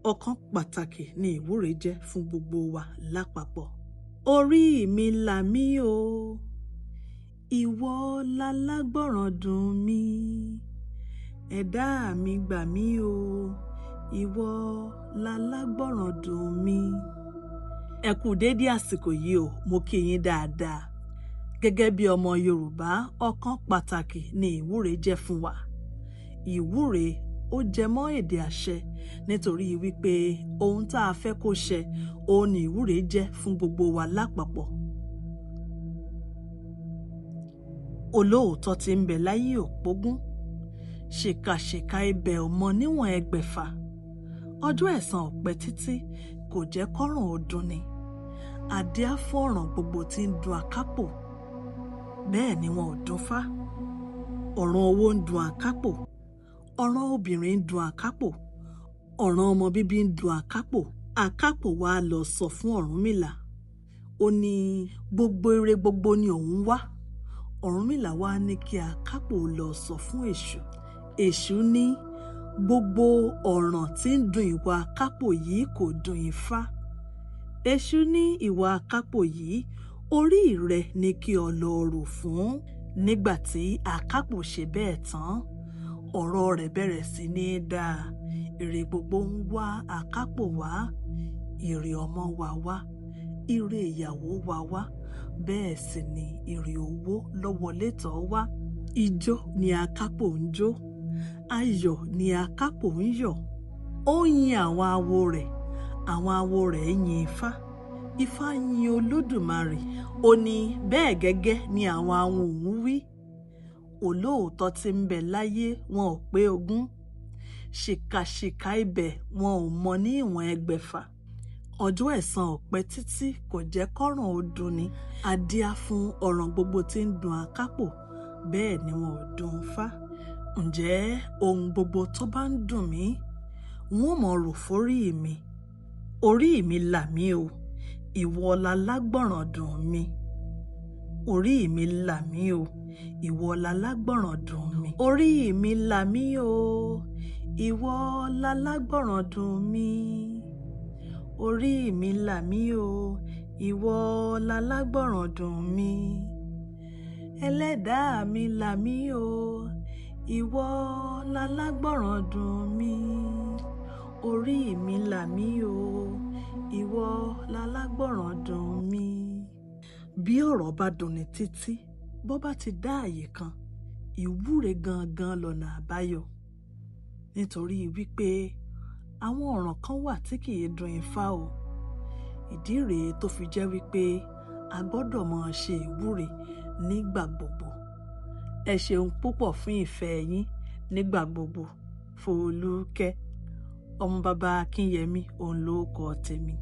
Ọ̀kan pàtàkì ni ìwúre jẹ́ fún gbogbo wa lápapọ̀. Orí mi là mí o, ìwọ lalágbọ̀ràn dùn mí, ẹ̀dá mi gbà mí o, ìwọ lalágbọ̀ràn dùn mí. Ẹ kú déédé àsìkò yìí o, mo kí yín dáadáa. Gẹ́gẹ́ bí ọmọ Yorùbá, ọ̀kan pàtàkì ni ìwúre jẹ́ fún wa. Ìwúre ó jẹ mọ́ èdè àṣẹ nítorí wípé ohun tá a fẹ́ kó ṣẹ, òun ni ìwúre jẹ́ fún gbogbo wa lápapọ̀. Olóòótọ́ tí ń bẹ láyé òpógún, ṣìkàṣìkà ibẹ̀ ò mọ níwọ̀n ẹgbẹ̀fà. Ọjọ́ ẹ̀san ò pẹ́ títí, kò jẹ́ kọ́ràn ó dunni. Adíá fún ọ̀ràn gbogbo tí ń dun akápò, bẹ́ẹ̀ ni wọn ò dun fá. Ọ̀ràn owó ń dun akápò, ọ̀ràn obìnrin ń dun akápò, ọ̀ràn ọmọ bíbí ń dun akápò. Akápò wá lọ sọ fún Ọ̀rúnmìlà. Ó ní gbogbo ire gbogbo ni òun wá. Ọ̀rúnmìlà wá ní kí akápò lọ sọ fún Èṣù. Èṣù ní gbogbo ọ̀ràn tí ń dun ìwà akápò yìí kò dun Ifá. Èṣù ní ìwà akápò yìí orí rẹ̀ ni kí o lọ rò fún. Nígbà tí akápò ṣe bẹ́ẹ̀ tán, ọ̀rọ̀ rẹ̀ bẹ̀rẹ̀ sí ní dáa. Ire gbogbo ń wá akápò wá, ire ọmọ wá wá, ire ìyàwó wá wá, bẹ́ẹ̀ sì ni ire owó lọ́wọ́lé tọ̀ wá. Ijó ni akápò ń jó, ayọ̀ ni akápò ń yọ̀. Ó ń yin àwọn awo rẹ̀, àwọn awo rẹ̀ ń yin Ifá. Ifá yin Olódùmarè. Ó ní bẹ́ẹ̀ gẹ́gẹ́ ni àwọn awo òun wí. Olóòótọ́ tí ń bẹ láyé wọn ò pé ogún, ṣìkàṣìkà ibẹ̀ wọn ò mọ ní ìwọ̀n ẹgbẹ̀fà. Ọjọ́ ẹ̀san ò pẹ́ títí, kò jẹ́ kọ́ràn ó dunni. Adíá fún ọ̀ràn gbogbo tí ń dun akápò, bẹ́ẹ̀ ni wọn ò dun fá. Ǹjẹ́ ohun gbogbo tó bá ń dùn mí, n ó mọ̀ rò fórí mi. Orí mi là mí o, ìwọ lalágbọ̀ràn dùn mí. Orí mi là mí o, ìwọ lalágbọ̀ràn dùn mí. Orí mi là mí o, ìwọ lalágbọ̀ràn dùn mí. Orí mi là mí o, ìwọ lalágbọ̀ràn dùn mí. Ẹlẹ́dàá mi là mí o, ìwọ lalágbọ̀ràn dùn mí. Orí mi là mí o, ìwọ lalágbọ̀ràn dùn mí. Bí ọ̀rọ̀ bá dunni títí, bó bá ti dá àyè kan, ìwúre gangan lọ̀nà àbáyọ. Nítorí wípé àwọn ọ̀ràn kan wà tí kì í dun Ifá o. Ìdí rèé tó fi jẹ́ wípé a gbọ́dọ̀ máa ṣe ìwúre nígbà gbogbo. Ẹ ṣeun púpọ̀ fún ìfẹ́ yín nígbà gbogbo. Folúkẹ́, ọmọ bàbá Akínyẹmí, òun ló kọ tèmi.